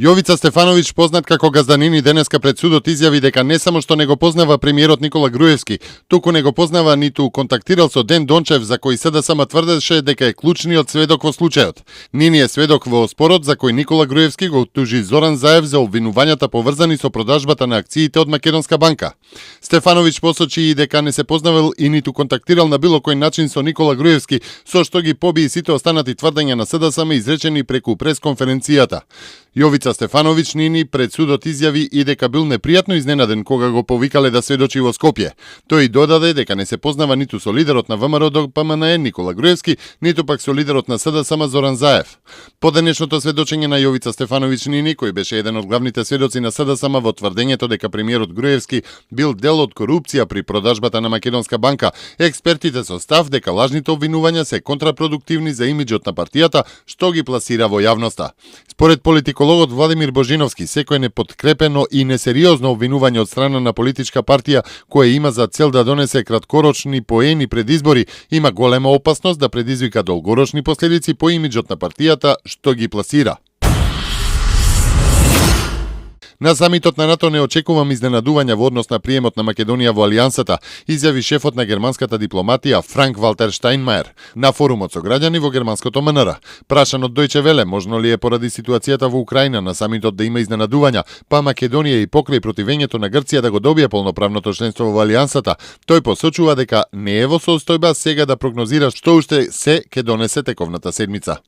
Јовица Стефановиќ, познат како Газданини, денеска пред судот изјави дека не само што не го познава премиерот Никола Груевски, туку не го познава ниту контактирал со Ден Дончев, за кој СДСМ тврдеше дека е клучниот сведок во случајот. Нини е сведок во спорот за кој Никола Груевски го тужи Зоран Заев за обвинувањата поврзани со продажбата на акциите од Македонска банка. Стефановиќ посочи и дека не се познавал и ниту контактирал на било кој начин со Никола Груевски, со што ги поби сите останати тврдења на СДСМ изречени преку пресконференцијата. Јовица Стефановиќ Нини пред судот изјави и дека бил непријатно изненаден кога го повикале да сведочи во Скопје. Тој додаде дека не се познава ниту со лидерот на ВМРО ДПМНЕ Никола Груевски, ниту пак со лидерот на СДСМ Зоран Заев. По денешното сведочење на Јовица Стефановиќ Нини, кој беше еден од главните сведоци на СДСМ во тврдењето дека премиерот Груевски бил дел од корупција при продажбата на Македонска банка, експертите со став дека лажните обвинувања се контрапродуктивни за имиџот на партијата, што ги пласира во јавноста. Според политикологот Владимир Божиновски, секој непоткрепено и несериозно обвинување од страна на политичка партија која има за цел да донесе краткорочни поени пред избори, има голема опасност да предизвика долгорочни последици по имиџот на партијата што ги пласира. На самитот на НАТО не очекувам изненадувања во однос на приемот на Македонија во Алијансата, изјави шефот на германската дипломатија Франк Валтер Штајнмајер на форумот со граѓани во германското МНР. Прашан од Дојче Веле, можно ли е поради ситуацијата во Украина на самитот да има изненадувања, па Македонија и покрај противењето на Грција да го добие полноправното членство во Алијансата, тој посочува дека не е во состојба сега да прогнозира што уште се ќе донесе тековната седмица.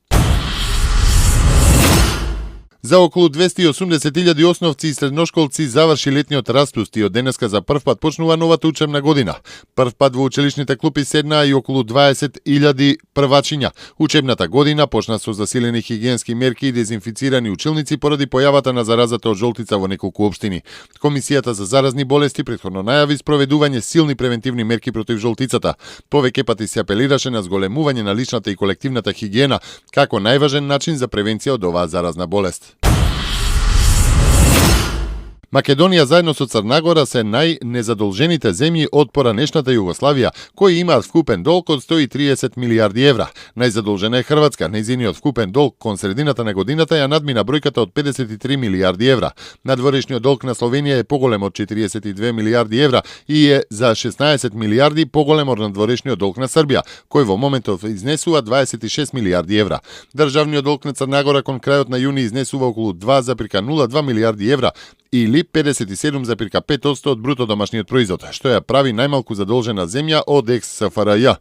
За околу 280.000 основци и средношколци заврши летниот распуст и од денеска за прв пат почнува новата учебна година. Прв пат во училишните клупи седнаа и околу 20.000 првачиња. Учебната година почна со засилени хигиенски мерки и дезинфицирани училници поради појавата на заразата од жолтица во неколку општини. Комисијата за заразни болести претходно најави спроведување силни превентивни мерки против жолтицата. Повеќе пати се апелираше на зголемување на личната и колективната хигиена како најважен начин за превенција од оваа заразна болест. Македонија заедно со Црна Гора се најнезадолжените земји од поранешната Југославија, кои имаат вкупен долг од 130 милијарди евра. Најзадолжена е Хрватска, нејзиниот вкупен долг кон средината на годината ја надмина бројката од 53 милијарди евра. Надворешниот долг на Словенија е поголем од 42 милијарди евра и е за 16 милијарди поголем од надворешниот долг на Србија, кој во моментов изнесува 26 милијарди евра. Државниот долг на Црна Гора кон крајот на јуни изнесува околу 2,02 милијарди евра или 57,5% од бруто домашниот производ, што ја прави најмалку задолжена земја од екс-СФРЈ.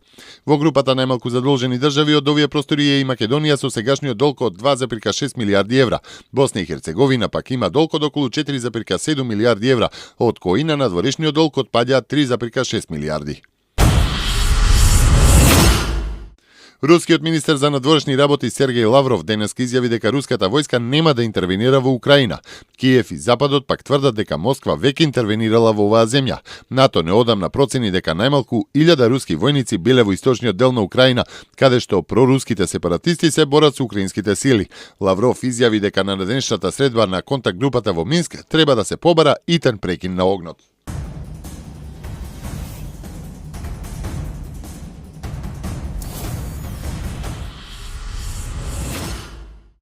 Во групата најмалку задолжени држави од овие простори е и Македонија со сегашниот долг од 2,6 милијарди евра. Босна и Херцеговина пак има долг од околу 4,7 милијарди евра, од кои на надворешниот долг отпаѓа 3,6 милијарди. Рускиот министер за надворешни работи Сергеј Лавров денеска изјави дека руската војска нема да интервенира во Украина. Киев и Западот пак тврдат дека Москва веќе интервенирала во оваа земја. НАТО неодамна процени дека најмалку 1000 руски војници биле во источниот дел на Украина, каде што проруските сепаратисти се борат со украинските сили. Лавров изјави дека на денешната средба на контакт групата во Минск треба да се побара итен прекин на огнот.